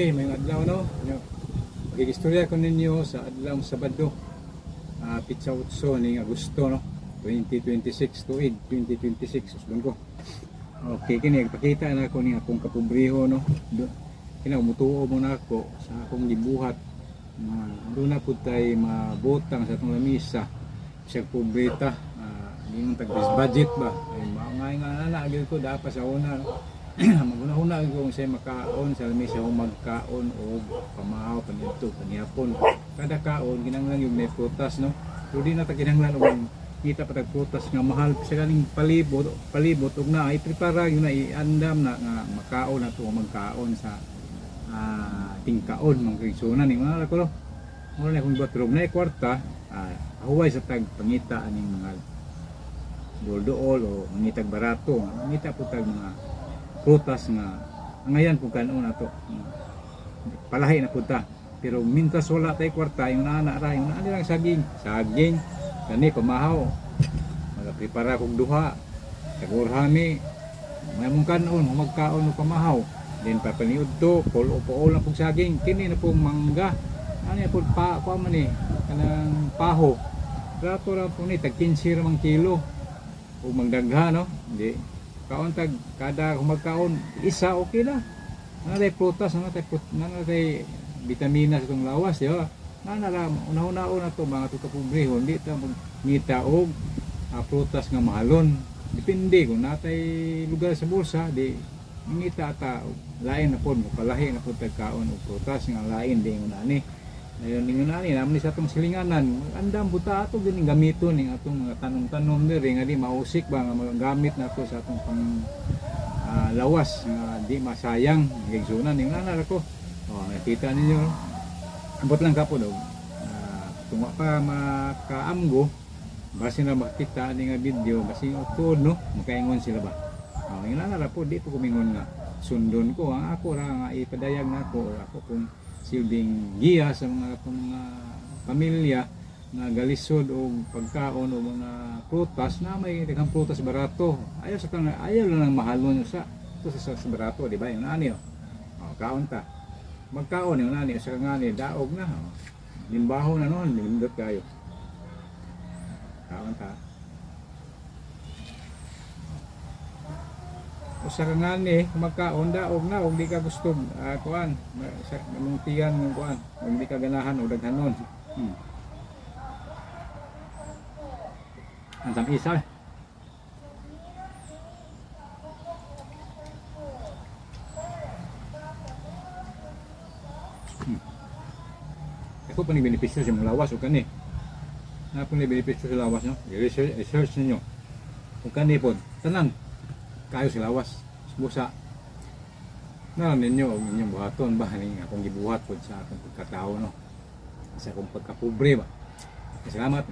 Hey, may adlaw, no? Magigistorya ko ninyo sa adlaw Sabado. Pitsa 8 ning Agosto, no? 2026, tuig 2026 usbon ko. Okay, kini nagpakita na ako ning akong kapobriho, no. Kina mutuo mo na ako sa akong gibuhat. Na doon na pud tay mabutang sa atong lamisa. Bisag pobreta, ningon tag budget ba? Ay maangay nga na gyud ko dapat sa una, no? Maguna-una ko kung siya makaon sa lamisa o magkaon o pamahaw panidto panihapon. Kada kaon kinahanglan yung may prutas, no? Pero di na ta kinahanglan og kita pa tag prutas nga mahal sa ganing palibot palibot og na i-prepara yun na iandam na nga makaon na to magkaon sa tingkaon mga kaigsuonan ni mga ko, no? Mura na kung buhat pero na kwarta, huway sa tag pangita aning mga duol-duol o mangitag barato, mangita po tag mga prutas nga angayan kung kanon ato, palahi na punta. Pero mintas wala tay kwarta, yung naana ra, yung naana lang saging saging kani pamahaw, magaprepara kog duha tagurhami may mong kanon magkaon og pamahaw, then papaniud to pulo puol na pug saging. Kini na pong mangga ani pud pa kuha man ni kanang paho, rato ra po ni tag 15 ra mang kilo o magdagha, no? Hindi kaon tag kada kung magkaon isa, okay na. Naa tay prutas, naa tay bitamina sa itong lawas, di ba? Na ra una-una na to mga tukapobre, hindi ta ngita og prutas nga mahalon. Depende kung natay lugar sa bulsa, di ngita ta og lain na pod, mapalahi na pod tag kaon og prutas nga lain di ingon ani. Dayon ingon ani naman ni sa atong silinganan, andam buta ato gining gamiton ning atong mga tanom-tanom diri nga di mausik ba nga magagamit nato sa atong pang lawas nga di masayang gigsunan ning nana ko. Oh, nakita ninyo. Ambot lang kapo daw. Kung wa pa makaamgo, basin na makita ani nga video, basin tuod, no, makaingon sila ba. Oh, ing nana ra po, di po kumingon nga sundon ko ang ako ra nga ipadayag nako or ako kung silbing giya sa mga atong mga pamilya nga galisod og pagkaon o mga prutas na may daghang prutas barato. Ayaw sa tanang, ayaw lang ng mahalon sa ito sa barato, di ba? Yung ani, oh. Oh, kaon ta. Magkaon yung ani sa ngani daog na. Oh. Limbaho na noon, nindot kayo. Kaon ta. Usa ka ngani magkaon daog na og di ka gusto, kuan sa mamungtian ng kuan og di ka ganahan og daghanon. Ang tamis isa. Ako pa ni benepisyo sa mong lawas og kani. Na po ni benepisyo sa lawas, no? I-research, research ninyo. Ug kani pod tanan kayo sa lawas. Busa na ninyo og inyong buhaton ba ning akong gibuhat pod sa akong pagkatao, no? Sa akong pagkapobre ba. Salamat.